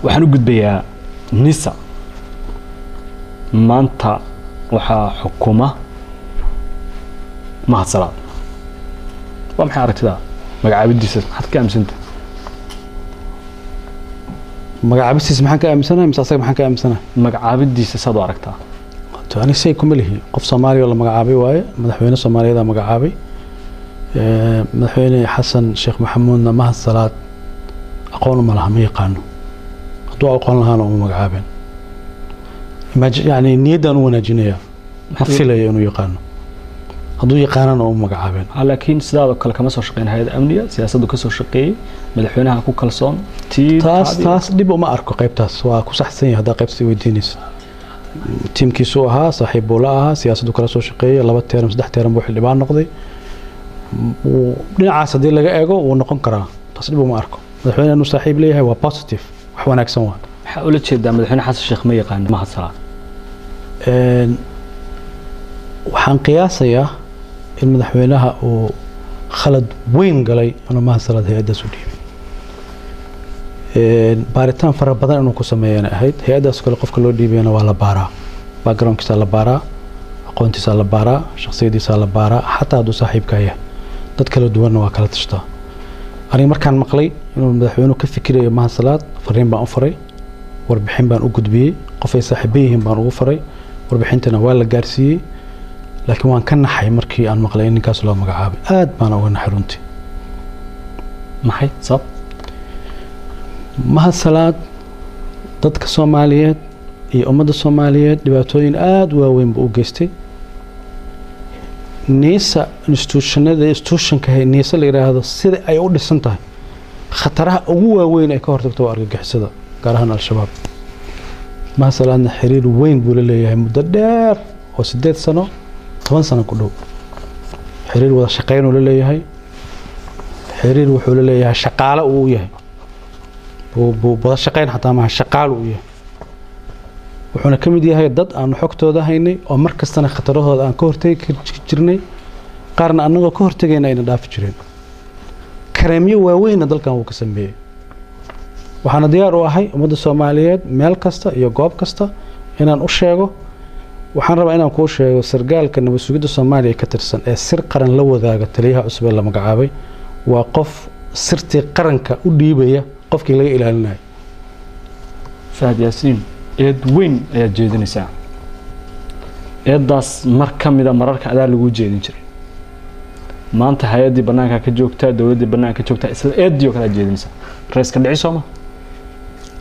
Waxaan u gudbayaa NISA. Maanta waxaa xukuma Mahad Salaad. Waa maxay aragtidaa magacaabidiisa? Maxaad ka aaminsanta? Magacaabistiisa maxaan ka aaminsanahay mise asaga maxaan ka aaminsanahay? Magacaabidiisa saad u aragtaa? Ani say kuma lihi. Qof Soomaaliya oo la magacaabay waaye, madaxweyne Soomaaliyeed magacaabay. Madaxweyne Xasan Sheekh Maxamuudna Mahad Salaad aqoon uma laha, ma yaqaano. Hadduu aqoon lahaana uma magacaabeen. Yani niyaddaan u wanaajinaya, ma filayo inuu yaqaano. Hadduu yaqaanana uma magacaabeen. Laakiin sidaadoo kale kama soo shaqeyn hay'ad amniga, siyaasaddu ka soo shaqeeyey, madaxweynaha ku kalsoon tii. Taas dhib uma arko. Qaybtaas waa ku saxsan yahay. Haddaa qaybtaas weydiinaysa, tiimkiisuu ahaa, saaxiib buu la ahaa, siyaasaddu kala soo shaqeeyey, 2 teeram 3 teeram buu xildhibaan noqday. Dhinacaas haddii laga eego wuu noqon karaa, taas dhib uma arko. Madaxweyne inuu saaxiib leeyahay waa positive, wax wanaagsan waa. Maxaa ula jeedaa madaxweyne Xasan Sheekh ma yaqaano Mahad Salaad? Waxaan qiyaasayaa in madaxweynaha uu khalad weyn galay inuu Mahad Salaad hay-addaas u dhiibay. Baaritaan fara badan inuu ku sameeyana ahayd. Hay-addaas kale qofka loo dhiibayana waa la baaraa, backgroundkiisaa la baaraa, aqoontiisaa la baaraa, shakhsiyadiisaa la baaraa, xataa hadduu saaxiibkaa yahay. Dad kala duwanna waa kala tashtaa. Aniga markaan maqlay inuu madaxweynuhu ka fikirayo Mahad Salaad, fariin baan u faray, warbixin baan u gudbiyey, qof ay saaxiibo yihiin baan ugu faray, warbixintana waa la gaarsiiyey. Laakiin waan ka naxay markii aan maqlay in ninkaas loo magacaabay, aad baan uga naxay runtii. Maxay sabab? Mahad Salaad dadka Soomaaliyeed iyo ummadda Soomaaliyeed dhibaatooyin aada u waaweyn buu u geystay. NISA institutionada, institutionka NISA la yidhaahdo, sida ay u dhisan tahay, khataraha ugu waaweyn ay ka hortagto waa argagixisada, gaar ahaan Al-Shabaab. Mahad Salaadna xiriir weyn buu la leeyahay muddo dheer oo 8 sano, 10 sano ku dhow. Xiriir wada shaqeyn uu la leeyahay, xiriir wuxuu la leeyahay shaqaale uu u yahay, buu wada shaqeyn xataa maaha, shaqaale uu yahay. Wuxuuna ka mid yahay dad aanu xogtooda haynay oo mar kastana khatarahooda aan ka hortegi jirnay, qaarna annagoo ka hortegayna ayna dhaafi jireen. Kareemyo waaweynna dalkan wuu ka sameeyey. Waxaana diyaar u ahay ummadda Soomaaliyeed meel kasta iyo goob kasta inaan u sheego. Waxaan rabaa inaan kuu sheego, sargaalka nabad sugidda Soomaaliya ka tirsan ee sir qaran la wadaaga taliyaha cusub ee la magacaabay waa qof sirtii qaranka u dhiibaya qofkii laga ilaalinayo. Fahad Yaasiin, eed weyn ayaad jeedinaysaa. Eeddaas mar ka mida mararka adaa laguu jeedin jiray. Maanta hay-addii bannaanka ka joogtaa, dowladdii bannaanka ka joogtaa, isla eeddii oo kale aad jeedinaysaa. Rayska dhici sooma?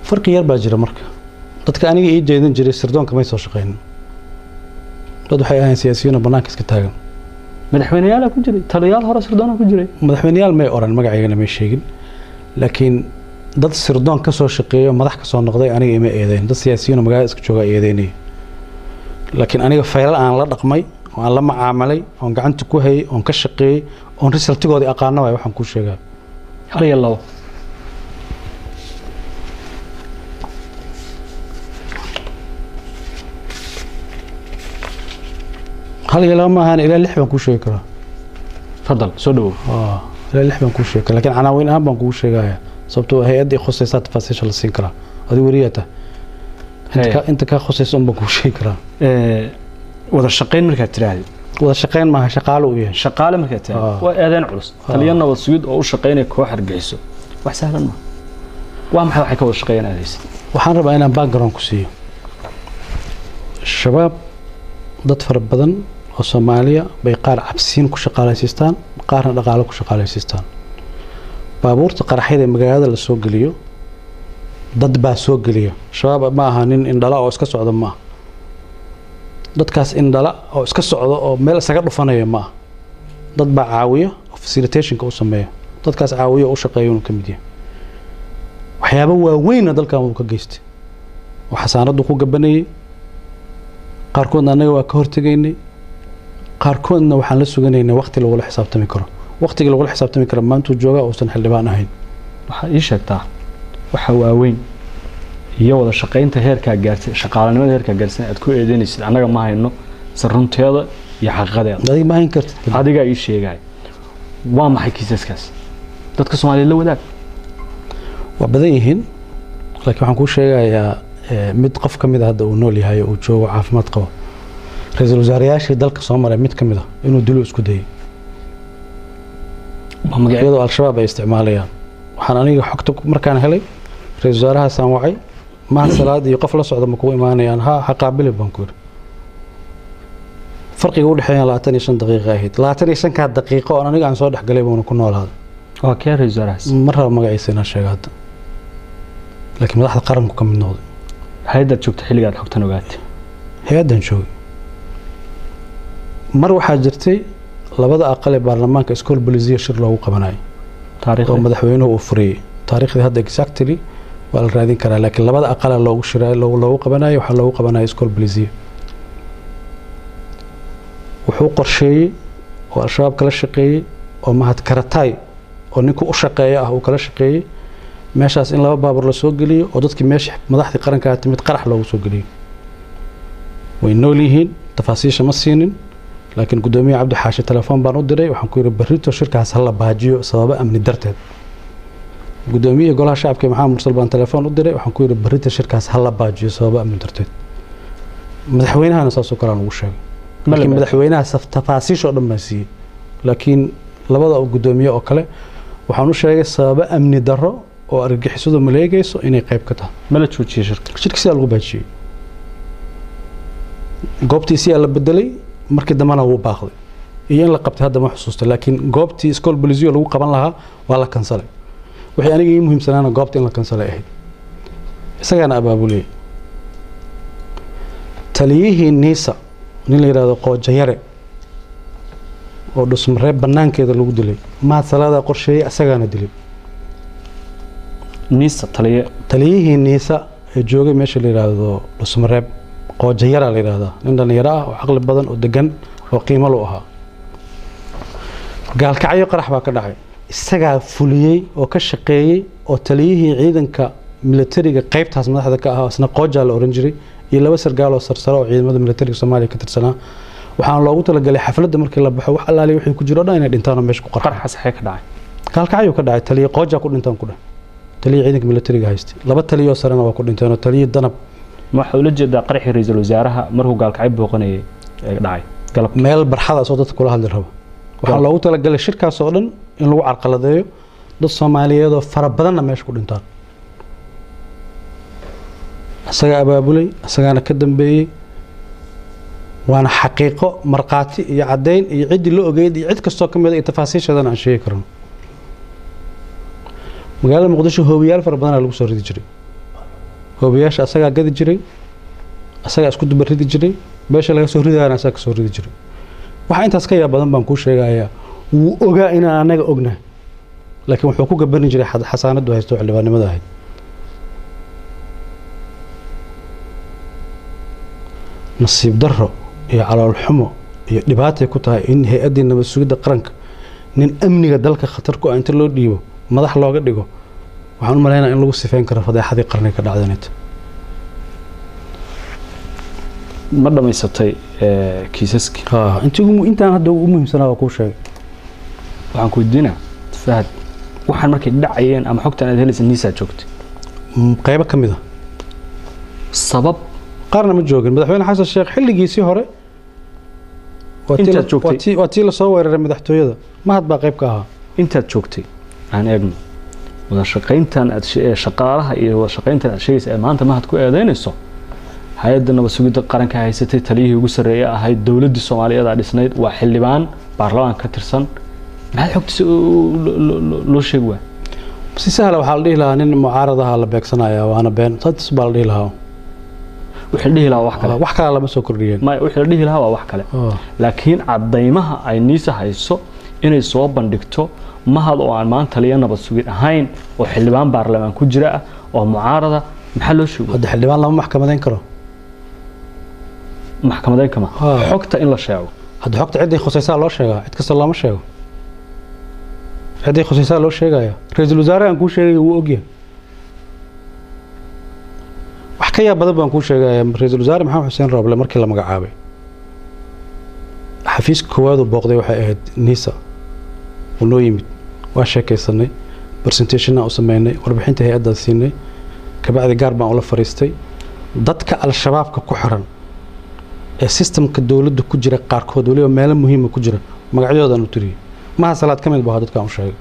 Farqi yar baa jira. Marka dadka aniga ii jeedin jiray sirdoonka may soo shaqeynin, dad waxay ahayn siyaasiyiin oo bannaanka iska taagan. Madaxweyneyaalaa ku jiray, taliyaal hore sirdoonaa ku jiray. Madaxweyneyaal may oran, magacaygana may sheegin, laakiin dad sirdoon ka soo shaqeeyo, madax ka soo noqday aniga ima eedeyn. Dad siyaasiyiin oo magaalada iska joogaa eedeynaya. Laakiin aniga faylal aan la dhaqmay oo aan la macaamilay oon gacanta ku hayay oon ka shaqeeyey oon resultigoodii aqaano waay waxaan kuu sheegaa. Hal iyo labo. Hal iyo laba maahan, ilaa lix baan kuu sheegi karaa. Fadal, soo dhawow. Ilaa lix baan kuu sheegi karaa, lakiin canaawiin ahaan baan kugu sheegaya, sababtoo hay-adda i khusaysaa tafaasiisha la siin karaa. Adigu weriyaa tahay, inta kaa khusaysa un baan kuu sheegi karaa. Wada shaqayn markaad tiraahdo? Wada shaqayn maaha, shaqaale uu yahay. Shaqaale markaad tiraahdo waa eedeyn culus. Taliya nabad sugid oo u shaqaynaya koox argagixiso wax sahlan ma waa. Maxay waxay ka wada shaqeeyaan aadaysa? Waxaan rabaa inaan background ku siiyo. Shabaab dad fara badan oo Soomaaliya bay qaar cabsiin ku shaqaalaysiistaan, qaarna dhaqaalo ku shaqaalaysiistaan. Baabuurta qaraxyada ee magaalada la soo geliyo dad baa soo geliya. Shabaab ma aha nin indhala oo iska socda, ma aha. Dadkaas indhala oo iska socda oo meel isaga dhufanaya ma aha. Dad baa caawiya oo facilitationka u sameeya. Dadkaas caawiya oo u shaqeeya inuu ka mid yahay. Waxyaabo waaweynna dalkan wuu ka geystay oo xasaanaddu ku gabanayay. Qaarkoodna annaga waa ka hortegaynay, qaarkoodna waxaan la suganaynay waqti lagula xisaabtami karo. Waqtigii lagula xisaabtami karo maantuu joogaa uusan xildhibaan ahayn. Waxaa ii sheegtaa waxa waaweyn iyo wada shaqaynta heerkaa gaartay, shaqaalanimada heerkaa gaarsan aad ku eedeynaysid. Annaga ma hayno se runteeda iyo xaqiiqadeeda. Adiga ma hayn kartid. Adigaa ii sheegaya, waa maxay kiisaskaas? Dadka Soomaaliyeed la wadaag. Waa badan yihiin. Laakiin waxaan kuu sheegayaa mid qof ka mid a hadda uu nool yahay oo uu joogo, caafimaad qabo, ra-iisul wasaarayaashii dalka soo maray mid ka mid a inuu dilo isku dayay. Waa magac Iyadoo Al-Shabaab ay isticmaalayaan. Waxaan aniga xogta markaan helay, ra-iisul wasaarahaasaan wacay: "Mahad Salaad iyo qof la socda ma kugu imaanayaan?" "Ha, ha qaabili," baan ku yidhi. Farqiga u dhexeeya 25 daqiiqa ahayd. 25-kaa daqiiqo oon aniga aan soo dhexgalay buuna ku noolaaday. Waa kee ra-iisul wasaarahaas? Ma rabo magaciisa inaan sheego hadda, laakiin madaxda qaranku ka mid noqday. Hay-addaad joogta xilligaad xogtan ogaatay? Hay-addan joogay. Mar waxaa jirtay labada aqal ee baarlamaanka Iskool Bolisiya shir loogu qabanayo oo taariikhda? Madaxweynuhu uu furiyey. Taariikhdii hadda exactly waa la raadin karaa, laakiin labada aqala loogu shira loogu qabanayo, waxaa loogu qabanaya Iskool Bolisiya. Wuxuu qorsheeyey oo Al-Shabaab kala shaqeeyey oo Mahad Karataay oo ninku u shaqeeya ah uu kala shaqeeyey meeshaas in laba baabuur la soo geliyo oo dadkii meesha madaxdii qarankaa timid qarax loogu soo geliyo. Way nool yihiin, tafaasiisha ma siinin, laakiin guddoomiye Cabdi Xaashi telefoon baan u diray. Waxaan ku yidhi, "Berrito shirkaas ha la baajiyo sababo amni darteed." Guddoomiyihii golaha shacabka Maxamed Mursal baan telefoon u diray. Waxaan ku yidhi, "Berrito shirkaas ha la baajiyo sababo amni darteed." Madaxweynahana saasoo kale aan ugu sheegay. Ma la Laakiin madaxweynaha tafaasiisha oo dhan baan siiyey, laakiin labada guddoomiye oo kale waxaan u sheegay sababo amni darro oo argagixisadu maleegayso inay qayb ka tahay. Ma la joojiyey shirka? Shirka sidaa lagu baajiyey, goobtii siyaa la bedelay. Markii dambena wuu baaqday iyo in la qabtay hadda ma xusuusta, laakiin goobtii Iskool Bolisiyo lagu qaban lahaa waa la kansalay. Wixii aniga ii muhiimsanaana goobta in la kansalay ahayd. Isagaana abaabuliyey. Taliyihii NISA, nin la yidhahdo Qoojayare oo Dhusmareeb banaankeeda lagu dilay, Mahad Salaadaa qorsheeyey, isagaana dilay. NISA taliye? Taliyihii NISA ee joogay meesha la yidhaahdo Dhusmareeb, Qoojayara la yidhaahdaa, nin dhallinyaro ah oo caqli badan oo degan oo qiimo lu ahaa. Gaalkacyo qarax baa ka dhacay, isagaa fuliyey oo ka shaqeeyey oo taliyihii ciidanka militariga qaybtaas madaxda ka ahaa, isna Qoojaa la oran jiray, iyo laba sargaal oo sarsare oo ciidamada militariga Soomaaliya ka tirsanaa. Waxaana loogu talagalay xafladda markii la baxo wax allaaliya wixii ku jiro o dhan inay dhintaan oo meesha ku qarxaan. Qaraxaas xee ka dhacay? Gaalkacyuu ka dhacay. Taliye Qoojaa ku dhintaan ku dheh, taliya ciidanka militariga haystay. Laba taliyoo sarena waa ku dhinteen oo taliyii Danab. Ma waxaa ula jeedaa qaraxii ra-iisul wasaaraha markuu Gaalkacyo booqanayay ee dhacay galab? Meel barxadaas oo dadka kula hadli rabo. Waxaa loogu talagalay shirkaas oo dhan in lagu carqaladeeyo, dad Soomaaliyeed oo fara badanna meesha ku dhintaan. Isagaa abaabulay, isagaana ka dambeeyey, waana xaqiiqo, markhaati iyo caddayn iyo ciddii la ogeyd iyo cid kastoo ka mid a iyo tafaasiisheedana aan sheegi karno. Magaalada Muqdisho hoobiyaal fara badanaa lagu soo ridi jiray. Hoobiyaasha asagaa gadi jiray, asagaa isku duba ridi jiray, meesha laga soo ridaana asagaa kasoo ridi jiray. Waxaa intaas ka yaab badan baan kuu sheegayaa, wuu ogaa inaan anaga ognahay, laakiin wuxuu ku gabani jiray xasaanadu haysto xildhibaannimada ahayd. Nasiib darro iyo calool xumo iyo dhibaatay ku tahay in hay-addii nabad sugidda qaranka nin amniga dalka khatar ku ah inta loo dhiibo madax looga dhigo. Waxaan u malaynaya in lagu sifeyn karo fadeexadii qarniga ka dhacday. Ma dhamaysatay kiisaskii? Intii intaan hadda ugu muhiimsanaa waa kuu sheegay. Waxaan ku weydiinaa, Fahad, waxaan markay dhacayeen ama xogtan aad helaysa NISA joogtay? Qaybo ka mid a. Sabab? Qaarna ma joogin. Madaxweyne Xasan Sheekh xilligiisii hore waa tii Intaad joogtay? Waa tii lasoo weeraray madaxtooyada, Mahad baa qayb ka ahaa. Intaad joogtay aan eegno wada shaqayntan aad shaqaalaha iyo wada shaqayntan aad sheegaysa ee maanta Mahad ku eedeynayso. Hay-adda nabad sugidda qaranka haysatay, taliyihii ugu sarreeyay ahayd, dowladdii Soomaaliyeed aa dhisnayd, waa xildhibaan baarlamaanka ka tirsan. Maxaad xogtiisa loo sheegi waay? Si sahla waxaa la dhihi lahaa nin mucaaradaha la beegsanaya, waana been, saas baa la dhihi lahaa. Wixii la dhihi lahaa wax kale. Wax kale lama soo kordhiyeen. Maya, wixii la dhihi lahaa waa wax kale, laakiin caddaymaha ay NISA hayso inay soo bandhigto, Mahad oo aan maanta taliya nabad sugid ahayn oo xildhibaan baarlamaan ku jira ah oo mucaarada, maxaa loo sheego? Hadda xildhibaan lama maxkamadeyn karo. Maxkamadeyn kama xogta in la sheego. Hadda xogta ciddii khusaysaa loo sheegaa, cid kasta looma sheego. Ciddii khusaysaa loo sheegaya. Ra-iisul wasaare aan kuu sheegaya wuu ogyahay. Wax ka yaab badan baan kuu sheegaya. Ra-iisul wasaare Maxamed Xuseen Rooble markii la magacaabay, xafiiska koowaad uu booqday waxay ahayd NISA. Wuu noo yimid, waa sheekaysanay, presentationna u sameynay, warbixinta hay-addaas siinay. Kabacdi gaar baan ula fariistay. Dadka Al-Shabaabka ku xiran ee systemka dowladda ku jira qaarkood waliba meelo muhiima ku jira magacyadoodan u tiriyey. Maha Salaad ka mid baa dadka aan u sheegay.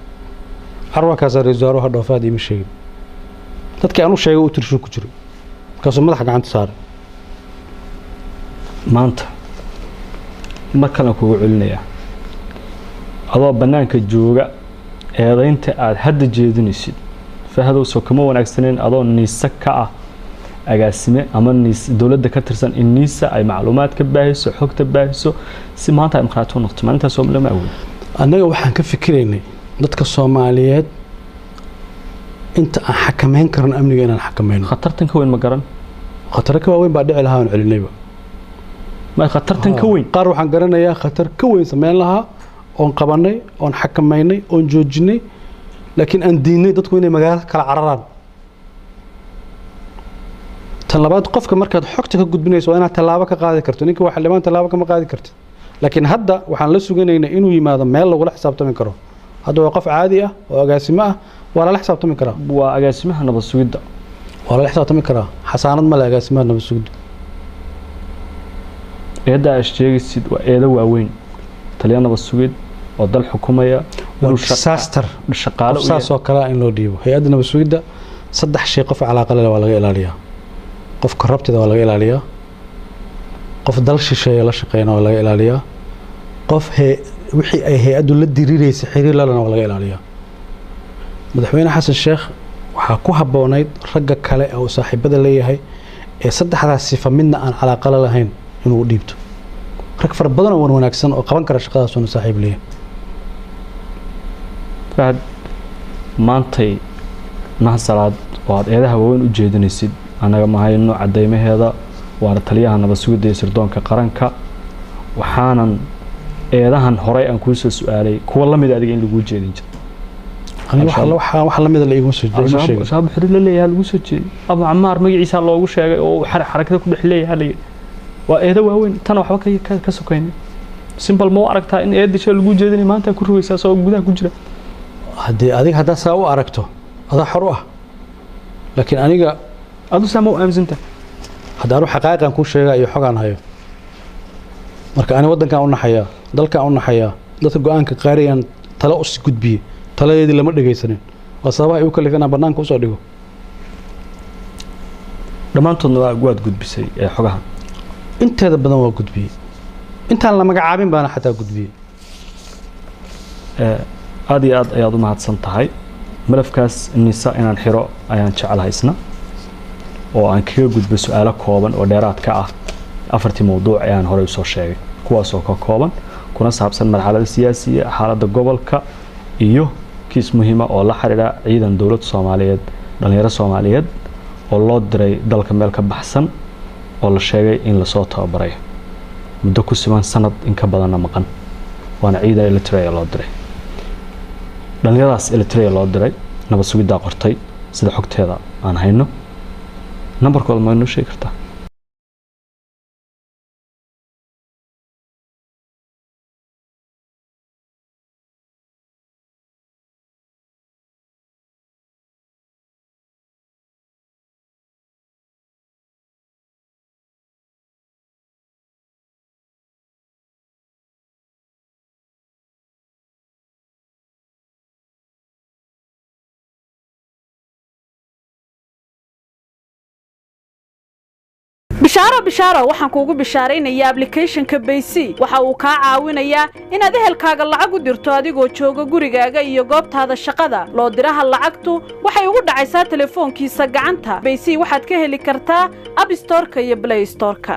Carwakaasaa ra-iisul wasaaruhu hadha Fahad iima sheegin. Dadkii aan u sheegay u tirshuu ku jiray, markaasuu madaxa gacanta saaray. Maanta mar kalen kugu celinayaa, adoo bannaanka jooga eedaynta aada hadda jeedinaysid, Fahadow, soo kama wanaagsaneyn adoo NISA ka ah agaasime ama NIS dowladda ka tirsan in NISA ay macluumaad ka baahiso, xogta baahiso, si maanta ay markhaati u noqoto? Maalintaas oo lama awood. Annaga waxaan ka fikiraynay dadka Soomaaliyeed inta aan xakameyn karno amniga inaan xakameyno. Khatartan ka weyn ma garan. Khataro ka waaweyn baa dhici lahaa aan celinayba. Ma khatartan ka weyn? Qaar waxaan garanayaa khatar ka weyn sameyn lahaa oon qabanay, oon xakameynay, oon joojinay, laakiin aan diidnay dadku inay magaalada kala cararaan. Tan labaad, qofka markaad xogta ka gudbinayso waa inaad tallaabo ka qaadi karto. Ninka waa xildhibaan, tallaabo kama qaadi kartid, laakiin hadda waxaan la suganaynaa inuu yimaado meel lagula xisaabtami karo. Hadda waa qof caadi ah oo agaasimo ah, waa lala xisaabtami karaa. Waa agaasimaha nabad sugidda. Waa lala xisaabtami karaa. Xasaanad male agaasimaha nabad sugidda. Eedda aad sheegaysid waa eedo waaweyn. Taliya nabad sugid oo dal xukumaya waa inuu disaster. Shaqaale qof u yahay. Saas oo kale ah in loo dhiibo hay-adda nabad sugidda, saddex shay qof calaaqa leh waa laga ilaaliyaa. Qof corrupted waa laga ilaaliyaa, qof dal shisheeye la shaqeeyana waa laga ilaaliyaa, qof wixii ay hay-addu la diriiraysa xiriir lalana waa laga ilaaliyaa. Madaxweyne Xasan Sheekh waxaa ku habboonayd ragga kale ee uu saaxiibada leeyahay ee saddexdaas sifa midna aan calaaqa la lahayn inuu u dhiibto. Rag fara badan oo wan wanaagsan oo qaban kara shaqadaas uuna saaxiib leeyahay. Fahad, maantay Mahad Salaad oo aad eedaha waaweyn u jeedinaysid, annaga ma hayno caddaymaheeda, waana taliyaha nabad sugidda iyo sirdoonka qaranka. Waxaanan eedahan horey aan kuu soo su-aalay kuwa la mid adiga in laguu jeedin jiro. Aniga waxa wax lamida la iguma soo ima sheegin. Al-Shabaab xiriir la leeyahay lagu soo jeediyey, Abu Camaar magaciisa loogu sheegay oo uu xarakada ku dhex leeyahay la yidhi. Waa eedo waaweyn, tana waxba ka sokaynin. Simple, ma u aragtaa in eedda shay laguu jeedinay maanta ku rogaysaa isagoo gudaha ku jira? Haddii adiga haddaa saa u aragto, adaa xor u ah, laakiin aniga adu saa ma u aaminsantahay? Hadda anu xaqaa'iqan kuu sheegaa iyo xogaan hayo. Marka ani waddankaan u naxayaa, dalkaan u naxayaa, dadka go-aanka qaarayaan talo us gudbiyey, taladeedii lama dhegaysanin. Waa sababaha igu kalifay inaan bannaanka usoo dhigo. Dhammaantoodna waad gudbisay ee xogahan? Inteeda badan waa gudbiyey, intaan la magacaabin baana xataa gudbiyey. Aad iyo aad ayaad u mahadsan tahay. Malafkaas NISA inaan xiro ayaan jeclahay isna oo aan kaga gudbo su-aalo kooban oo dheeraad ka ah afartii mawduuc ee aan horey usoo sheegay, kuwaasoo ka kooban kuna saabsan marxalada siyaasiya, xaaladda gobolka iyo kiis muhiima oo la xiriira ciidan dowladda Soomaaliyeed, dhalinyaro Soomaaliyeed oo loo diray dalka meel ka baxsan oo la sheegay in lasoo tababaray muddo ku siman sanad in ka badanna maqan, waana ciidan Eritrea loo diray. Dhalinyaradaas Eritrea loo diray nabad sugiddaa qortay sida xogteeda aan hayno. Nambarkooda ma inoo sheegi kartaa? Bishaaro, bishaaro, waxaan kuugu bishaaraynayaa applicationka Bayc. Waxa uu kaa caawinayaa inaad ehelkaaga lacag u dirto adigoo jooga gurigaaga iyo goobtaada shaqada. Loo diraha lacagtu waxay ugu dhacaysaa telefoonkiisa gacanta. Bayc waxaad ka heli kartaa App Storeka iyo Play Storeka.